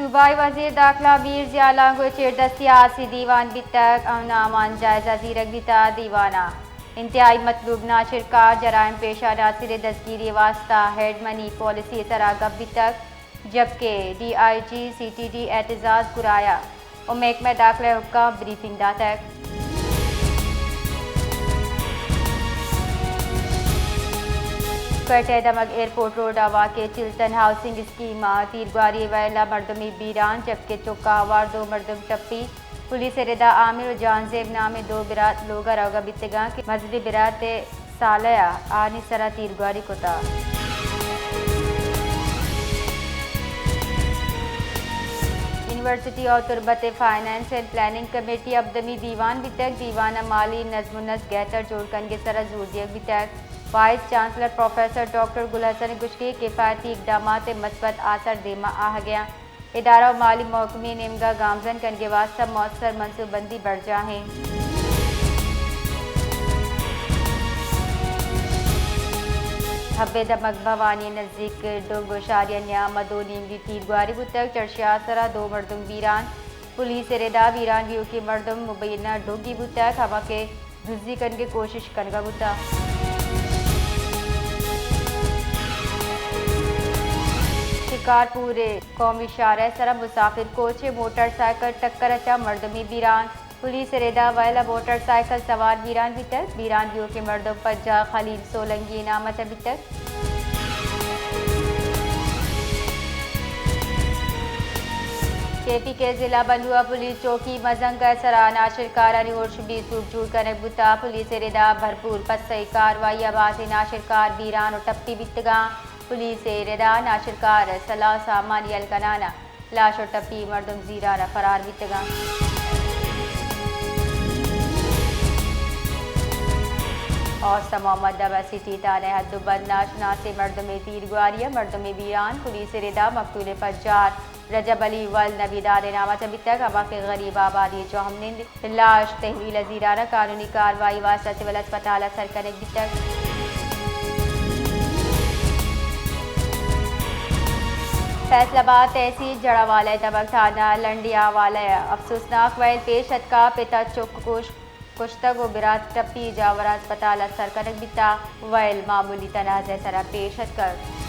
صوبائی وزیر داخلہ میر ضیاء لانگو ءِ چیردستی ءَ آرسی دیوان بیتگ، امن ءُ امان جائزہ زیرگ بیتگ۔ دیوان ءَ انتہائی مطلوب ناشرکار، جرائم پیشہ عناصر ءِ دزگیری ءِ واستہ ہیڈ منی پالیسی ءِ سرا گپ بیتگ، جبکہ D I G C T D Aitzaz Goraya ءُ محکمہ داخلہ ءِ حکام بریفنگ داتگ۔ کوئٹہ ءِ دمگ ایئرپورٹ روڈ ءَ واقع چلتن ہاؤسنگ اسکیم ءِ تیرگواری ءِ ویل ءَ مردمے بیران، جبکہ چک ءَ ہوار دو مردم ٹپی۔ پولیس ءِ ردا عامر ءُ جہانزیب نامیں دو برات لوگ ءَ روگ ءَ بیتگاں کہ مزنیں برات ءِ سالہ ءَ آنی سرا تیرگواری کتگ۔ یونیورسٹی آف تربت ءِ فائنانس اینڈ پلاننگ کمیٹی ءِ ہبدمی دیوان بیتگ۔ دیوان ءَ مالی نظم ءُ نسق گہتر جوڑ کنگ ءِ سرا زور دیگ بیتگ۔ وائس چانسلر پروفیسر ڈاکٹر گل حسن ءِ گوشگ ءَ کفایتی اقدامات ءِ مثبت آثر دیما آہگ ءَ انت۔ ادارہ ءُ مالی محکمہ ءِ نیمگ ءَ گامزن کنگ ءِ واستہ مؤثر منصوبہ بندی برجاہ اِنت۔ حب ءِ دمگ بھوانی ءِ نزیک ڈنگ ءُ شاری ءِ نیام ءَ دو نیمگی تیرگواری بوتگ، چرشی ءِ آسر ءَ دو مردم بیران۔ پولیس ءِ ردا بیران بیوکیں مردم مبینہ ڈنگی بوتگ، ہما کہ دزی کنگ ءِ کوشش کنگ ءَ بوتگ۔ شکارپور ءِ قومی شاہراہ ءِ سرا مسافر کوچ ءِ موٹر سائیکل ٹکر ءَ چہ مردمے بیران۔ پولیس ءِ ردا ویل ءَ موٹر سائیکل سوار بیران بیتگ۔ بیران بیوکیں مردم پنجاہ خلیل سولنگی ءِ نام ءَ چہ بیتگ۔ کے پی کے ضلع بلو ءَ پولیس چوکی مزنگ ءِ سرا ناشرکارانی ارش بے سوب جوڑ کنگ بوتگ۔ پولیس ءِ ردا بھرپور پسئی کاروائی ءَ بازیں ناشرکار بیران ءُ ٹپی بیتگاں۔ پولیس ءِ ردا ناشرکار سلاہ ءُ سامان یل کنان ءَ لاش ءُ ٹپی مردم زیران ءَ فرار بیتگاں۔ اوست محمد دبا سٹی تھانہ ءِ حد ءُ بند ناشناسیں مردمے تیرگواری ءَ مردمے بیران۔ پولیس ءِ ردا مقتول ءِ پجار رجب علی ولد نبیداد ءِ نام ءَ چہ بیتگ، ہما کہ غریب آبادی ءِ چو ہمنند لاش تحویل ءَ زیران ءَ قانونی کاروائی واستہ سول اسپتال ءَ سر کنگ بیتگ۔ فیصل آباد تحصیل جڑاوالہ ءِ دمگ تھانہ لنڈیا والہ ءَ افسوسناک ویل پیش اتکا، پت ءَ چک کش کشتگ ءُ برات ٹپی جاوراں اسپتال ءَ سر کنگ بیتگ۔ ویل معمولی تنازعہ ءِ سرا پیش اتکگ۔